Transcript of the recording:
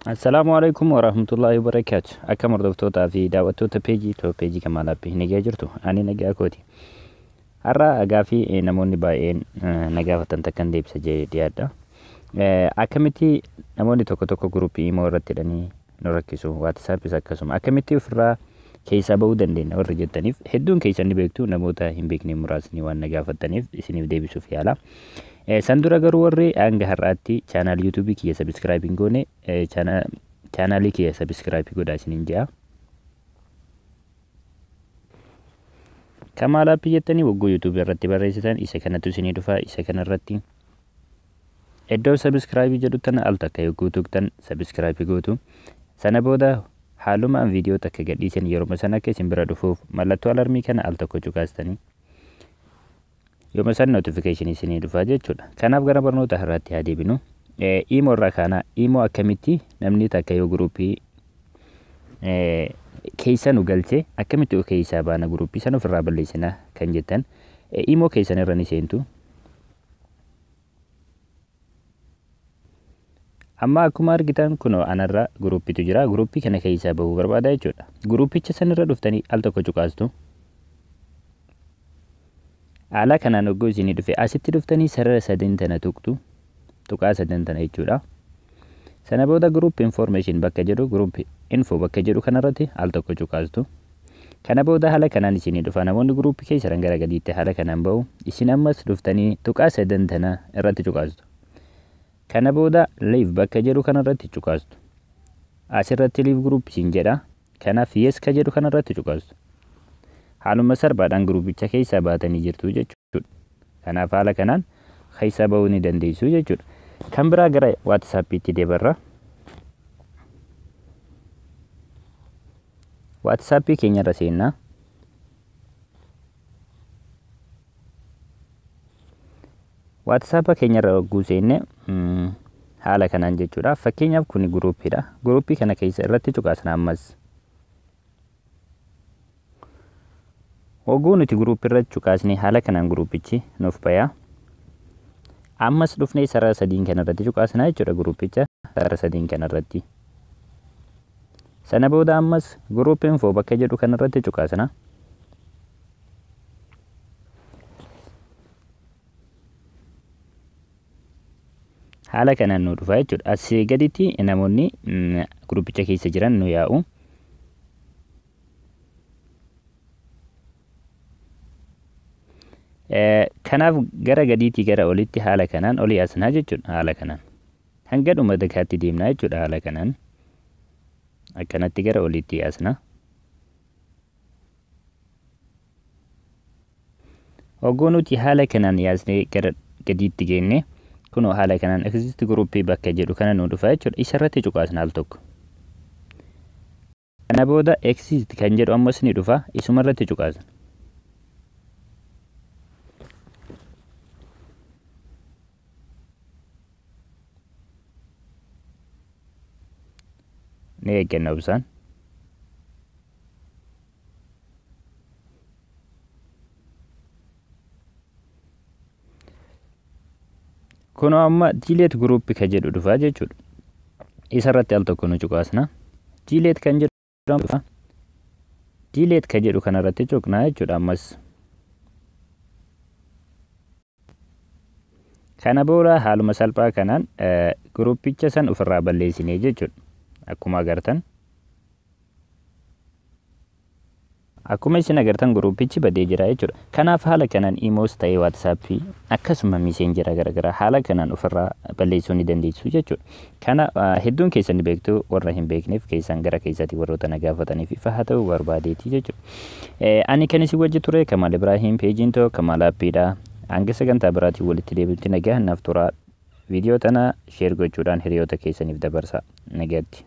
Assalaamu alaikum warahmatullahi wabarakaatu. Akka hordoftootaa fi daawwattoota peejii too peejii Kamaal Aappii nagaa jirtu. Ani nagaa kooti. Har'a gaafii namoonni baay'een na gaafatan takkan deebisa jedhee dhiyaadha. Akkamitti namoonni tokko tokko guruppii imoo irratti hidhanii nu rakkisu, WhatsAppis akkasuma akkamitti ofirraa keessaa bahuu dandeenya warri jettaniif, hedduun keessan ni beektu, namoota hin beekne muraasni waan na gaafataniif isiniif deebisuuf yaala. San dura garuu warri hanga har'aatti chaanaal yuutuubii kiyya sabiskiraayib hin goone, chaanaalii kiyya sabiskiraayib godhaa isiniin jedha. Kamaal Aappii jettanii wagguu yuutuubii irratti barreessitan isa kanatu isinii dhufa. Isa kanarratti iddoo sabiskiraayibii jedhu tana al takka yogguu tuqxan sabiskiraayibii gootu. Sana booda haalumaan viidiyoo takka gadhiisan yeroo sana akka isin bira dhufuuf mallattoo alarmii kana al tokko cuqaastanii yooma san notifiikeeshinii isinii dhufa jechuudha. Kanaaf gara barnoota har'aatti haa deebinu. Imoo irraa kaana. Imoo akkamitti namni takka yoo guruppii keessa nu galche akkamitti keessaa baana, guruppii sana ofirraa balleessina kan jettan, imoo keessan irra ni seentu. Amma akkuma argitan kunoo anarra guruppiitu jira. Guruppii kana keessaa bahuu barbaada jechuudha. Guruppicha sanirra dhuftanii al tokko cuqaastu. Haala kanaan hogguu isinii dhufe asitti dhuftanii sarara sadeen tana tuqxu. Tuqaa sadan tana jechuudha. Sana booda group information bakka jedhu, group info bakka jedhu kanarratti al tokko cuqaastu. Kana booda haala kanaan isinii dhufa. Namoonni guruppii keessa jiran gara gadiitti haala kanaan bahu. Isin ammas dhuftanii tuqaa sadan tana irratti cuqaastu. Kana booda leave bakka jedhu kanarratti cuqaastu. Asirratti leave group isin jedha. Kanaaf yes ka jedhu kanarratti cuqaastu. Haaluma salphaadhaan guruppicha keessaa baatanii jirtu jechuudha. Kanaaf haala kanaan keessaa bahuu ni dandeessu jechuudha. Kan biraa gara WhatsAppiitti dabarra. WhatsAppii keenyarra seennaa. WhatsApp keenyarra hogguu seenne haala kanaan jechuudha. Fakkeenyaaf kuni guruppiidha. Guruppii kana keessa irratti cuqaasna ammas. Hogguu nuti guruppii irra cuqaasne haala kanaan guruppichi nuuf baya. Ammas dhufnee sarara sadiin kanarratti cuqaasna jechuudha, guruppicha sarara sadiin kanarratti. Sana booda ammas group info bakka jedhu kanarratti cuqaasna. Haala kanaan nu dhufa jechuudha. Asii gaditti namoonni guruppicha keessa jiran nu yaa'u. Kanaaf gara gadiitii gara olitti haala kanaan olii asnaa jechuudha. Haala kanaan hanga dhuma dakaatti deemnaa jechuudha. Haala kanaan akkanatti gara olitti asna. Hogguu nuti haala kanaan yaasnee gara gadiitti geenne kunoo haala kanaan exit guruppii bakka jedhu kana nu dhufa jechuudha. Isarratti cuqaasna al tokko. Kana booda exit kan jedhu ammas ni dhufa. Isumarratti cuqaasna. Ni eegganna obsaan. Kunoo amma delete group ka jedhu dhufa jechuudha. Isarratti al tokko nu cuqaasna. Delete kan jedhu dhufa. Delete ka jedhu kanarratti cuqnaa jechuudha ammas. Kana booda haaluma salphaa kanaan guruppicha san ofirraa balleessinee jechuudha. Akkuma agartan. Akkuma isin agartan guruppichi badee jira jechuudha. Kanaaf haala kanaan imoos ta'ee WhatsAppii akkasuma miseenjera garaagaraa haala kanaan ofirraa balleessuu ni dandeessu jechuudha. Kana hedduun keessan ni beektu, warra hin beekneef keessan gara keessatti warroota na gaafataniif ifa haa ta'u barbaadeeti jechuudha. Ani kan isin wajji ture Kamaal Ibraahim, peejiin too Kamaal Aappiidha. Hanga sagantaa biraatiin walitti deebinutti nagaa naaf turaa. Viidiyoo tana sheer gochuudhaan hiriyoota keessaniif dabarsaa. Nagaatti.